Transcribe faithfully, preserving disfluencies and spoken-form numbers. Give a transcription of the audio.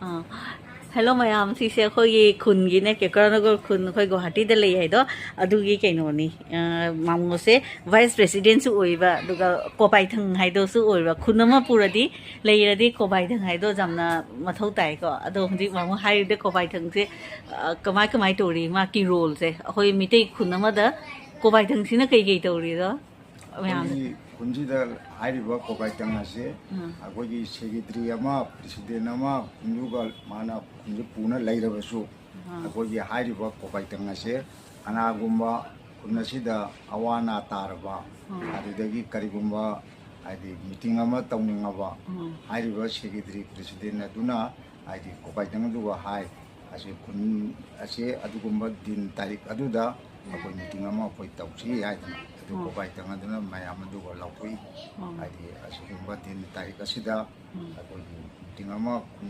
ꯑꯥ꯫ Hello ꯃꯌꯥꯝ, ꯁꯤꯁꯦ ꯑꯩꯈꯣꯏꯒꯤ ꯈꯨꯟꯒꯤꯅꯦ, ꯀꯦꯀ꯭ꯔꯥꯅꯒꯔ ꯈꯨꯟ, ꯑꯩꯈꯣꯏ ꯒꯨꯋꯥꯍꯥꯇꯤꯗ ꯂꯩ ꯍꯥꯏꯗꯣ, ꯑꯗꯨꯒꯤ ꯀꯩꯅꯣꯅꯤ꯫ ꯑ, ꯃꯥꯃꯣꯁꯦ ꯚꯥꯏꯁ ꯄ꯭ꯔꯦꯁꯤꯗꯦꯟꯁꯨ ꯑꯣꯏꯕ, ꯑꯗꯨꯒ ꯀꯣꯕꯥꯏꯊꯪ ꯍꯥꯏꯗꯣꯁꯨ ꯑꯣꯏꯕ꯫ ꯈꯨꯟ ꯑꯃ ꯄꯨꯔꯗꯤ, ꯂꯩꯔꯗꯤ ꯀꯣꯕꯥꯏꯊꯪ ꯍꯥꯏꯗꯣ ꯌꯥꯝꯅ ꯃꯊꯧ ꯇꯥꯏꯀꯣ꯫ ꯑꯗꯣ ꯍꯧꯖꯤꯛ ꯃꯥꯃꯣ ꯍꯥꯏꯔꯤꯕꯗ ꯀꯣꯕꯥꯏꯊꯪꯁꯦ, ꯑ, ꯀꯃꯥꯏ ꯀꯃꯥꯏ ꯇꯧꯔꯤ, ꯃꯥꯒꯤ ꯔꯣꯜꯁꯦ? ꯑꯩꯈꯣꯏ ꯃꯤꯇꯩ ꯈꯨꯟ ꯑꯃꯗ ꯀꯣꯕꯥꯏꯊꯪꯁꯤꯅ ꯀꯩ ꯀꯩ ꯇꯧꯔꯤꯗꯣ? ꯃꯌꯥꯝꯗ꯫ ꯑꯩꯈꯣꯏꯒꯤ ꯈꯨꯟꯁꯤꯗ ꯍꯥꯏꯔꯤꯕ ꯀꯣꯕꯥꯏꯊꯪ ꯑꯁꯦ ꯎꯝ꯫ ꯑꯩꯈꯣꯏꯒꯤ ꯁꯦꯀ꯭ꯔꯦꯇꯔꯤ ꯑꯃ, ꯄ꯭ꯔꯦꯁꯤꯗꯦꯟ ꯑꯃ, ꯈꯨꯟꯗꯨꯒ ꯃꯥꯅ ꯈꯨꯟꯁꯤ ꯄꯨꯅ ꯂꯩꯔꯕꯁꯨ, ꯑꯥ꯫ ꯑꯩꯈꯣꯏꯒꯤ ꯍꯥꯏꯔꯤꯕ ꯀꯣꯕꯥꯏꯊꯪ ꯑꯁꯦ ꯀꯅꯥꯒꯨꯝꯕ ꯈꯨꯟ ꯑꯁꯤꯗ ꯑꯋꯥ ꯑꯅꯥ ꯇꯥꯔꯕ, ꯎꯝ꯫ ꯑꯗꯨꯗꯒꯤ ꯀꯔꯤꯒꯨꯝꯕ ꯍꯥꯏꯗꯤ ꯃꯤꯇꯤꯡ ꯑꯃ ꯇꯧꯅꯤꯡꯉꯕ, ꯎꯝ꯫ ꯍꯥꯏꯔꯤꯕ ꯁꯦꯀ꯭ꯔꯦꯇꯔꯤ ꯄ꯭ꯔꯦꯁꯤꯗꯦꯟ ꯑꯗꯨꯅ ꯍꯥꯏꯗꯤ ꯀꯣꯕꯥꯏꯊꯪ ꯑꯗꯨꯒ ꯍꯥꯏ, ꯑꯁꯤ ꯈꯨꯟ ꯑꯁꯤ ꯑꯗꯨꯒꯨꯝꯕ ꯗꯤꯟ ꯇꯥꯔꯤꯛ ꯑꯗꯨꯗ ꯑꯩꯈꯣꯏ ꯃꯤꯇꯤꯡ ꯑꯃ ꯑꯩꯈꯣꯏ ꯇꯧꯁꯤ ꯍꯥꯏꯗꯅ ꯑꯗꯨ ꯎꯝ꯫ ꯀꯣꯕꯥꯏꯊꯪ ꯑꯗꯨꯅ ꯃꯌꯥꯝ ꯑꯗꯨꯒ ꯂꯧꯊꯣꯛꯏ꯫ ꯎꯝ꯫ ꯍꯥꯏꯗꯤ ꯑꯁꯤꯒꯨꯝꯕ ꯗꯤꯟ ꯇꯥꯔꯤꯛ ꯑꯁꯤꯗ ꯎꯝ꯫ ꯑꯩꯈꯣꯏꯒꯤ ꯃꯤꯇꯤꯡ ꯑꯃ ꯈꯨꯟ